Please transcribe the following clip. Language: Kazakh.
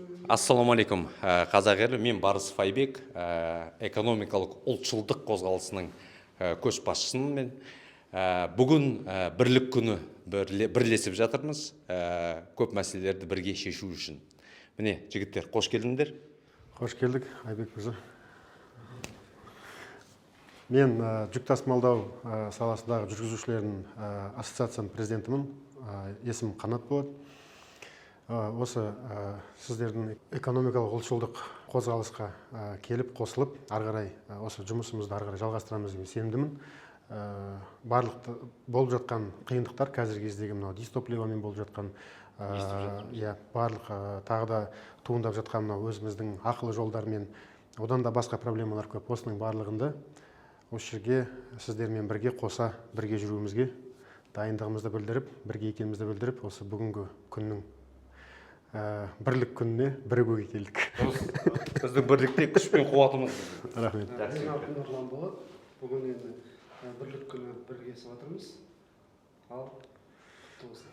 Ассалаумағалейкум, қазақ елі! Мен Барысов Айбек, экономикалық ұлтшылдық қозғалысының көшбасшысымын мен. Бүгін бірлік күні, бірлесіп жатырмыз көп мәселелерді бірге шешу үшін. Міне, жігіттер, қош келдіңдер. Қош келдік, Айбек мырза. Мен жүк тасымалдау саласындағы жүргізушілердің ассоциацияның президентімін. Есімім Қанат болады. Осы сіздердің экономикалық ұлтшылдық қозғалысқа келіп қосылып, ары қарай осы жұмысымызды ары қарай жалғастырамыз деген сенімдімін. Барлық болып жатқан қиындықтар, қазіргі кездегі мынау дизтопливомен болып жатқан, иә, барлық тағы да туындап жатқан мынау өзіміздің ақылы жолдармен, одан да басқа проблемалар көп. Осының барлығында осы жерге сіздермен бірге қоса бірге жүруімізге дайындығымызды білдіріп, бірге екенімізді білдіріп, осы бүгінгі күннің бірлік күніне бірігуге келдік. Дұрыс, біздің бірлікте күш пен қуатымыз. Рахмет. Менің атым Нұрлан болады. Бүгін енді бірлік күні біргесіп жатырмыз. Ал, құтты болсын!